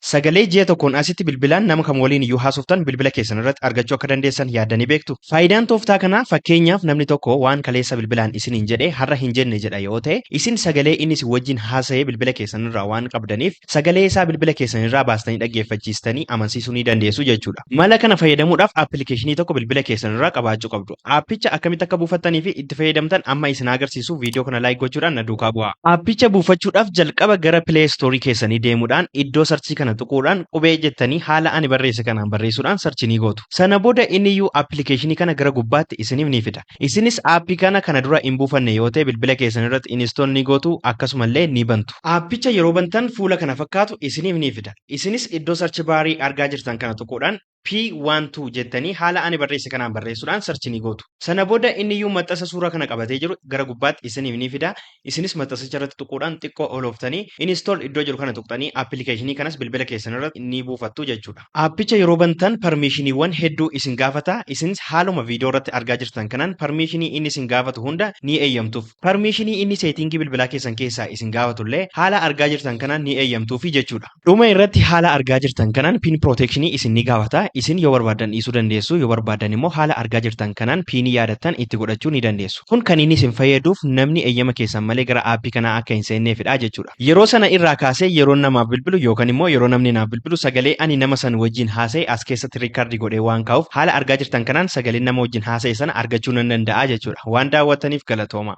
Sagalee ji'a tokkoon asitti bilbilaan nama kam waliin iyyuu haasoftan bilbila keessan irratti argachuu akka dandeessan yaaddanii beektu? Faayidaan tooftaa kanaa, fakkeenyaaf namni tokko waan kaleessa bilbilaan isiniin jedhe har'a hin jenne jedha yoo ta'e, isin sagalee inni isin wajjin haasa'ee bilbila keessan irraa waan qabdaniif, sagalee isaa bilbila keessan irraa baastanii dhaggeeffachiistanii amansiisuu ni dandeessu jechuudha. Mala kana fayyadamuudhaaf appilikeeshinii tokko bilbila keessan irraa qabaachuu qabdu. Aappicha akkamitti akka buufattanii fi itti fayyadamtan amma isin agarsiisu. Viidiyoo kana like gochuudhaan na duukaa bu'aa. Aappicha buufachuudhaaf jalqaba gara Play Store keessanii deemuudhaan iddoo search kana tuquudhaan qubee jettanii haala ani barreesse kanaan barreessuudhaan search ni gootu. Sana booda inni iyyuu appilikeeshinii kana gara gubbaatti isiniif ni fida. Isinis aappii kana kana dura hin buufanne yoo ta'e, bilbila keessan irratti install ni gootu, akkasumallee ni bantu. Aappicha yeroo bantan fuula kana fakkaatu isiniif ni fida. Isinis iddoo search baarii argaa jirtan kana tuquudhaan P12 jettanii haala ani barreesse kanaan barreessuudhaan search ni gootu. Sana booda inni iyyuu maxxansa suuraa kana qabatee jiru gara gubbaatti isiniif ni fida. Isinis maxxansicha irratti tuquudhaan xiqqoo olooftanii install iddoo jiru kana tuqxanii appilikeeshinii kanas bilbila keessan irratti ni buufattu jechuudha. Aappicha yeroo bantan permiishiniiwwan hedduu isin gaafata. Isinis haaluma viidiyoo irratti argaa jirtan kanaan permiishinii inni isin gaafatu hunda ni eeyyamtuuf. Permiishinii inni seetingii bilbilaa keessan keessaa isin gaafatullee haala argaa jirtan kanaan ni eeyyamtuufi jechuudha. Dhuma irratti haala argaa jirtan kanaan pin protection isin ni gaafata. Isin yoo barbaadan dhiisuu dandeessu, yoo barbaadan immoo haala argaa jirtan kanaan piinii yaadattan itti godhachuu ni dandeessu. Kun kan inni isin fayyaduuf namni eeyyama keessan malee gara aappii kanaa akka hin seenneefidha jechuudha. Yeroo sana irraa kaasee yeroo namaaf bilbilu yookaan immoo yeroo namni naaf bilbilu, sagalee ani nama san wajjin haasa'e as keessatti record godhee waan kaa'uuf, haala argaa jirtan kanaan sagalee nama wajjin haasa'e sana argachuu nan danda'a jechuudha. Waan daawwattaniif galatooma.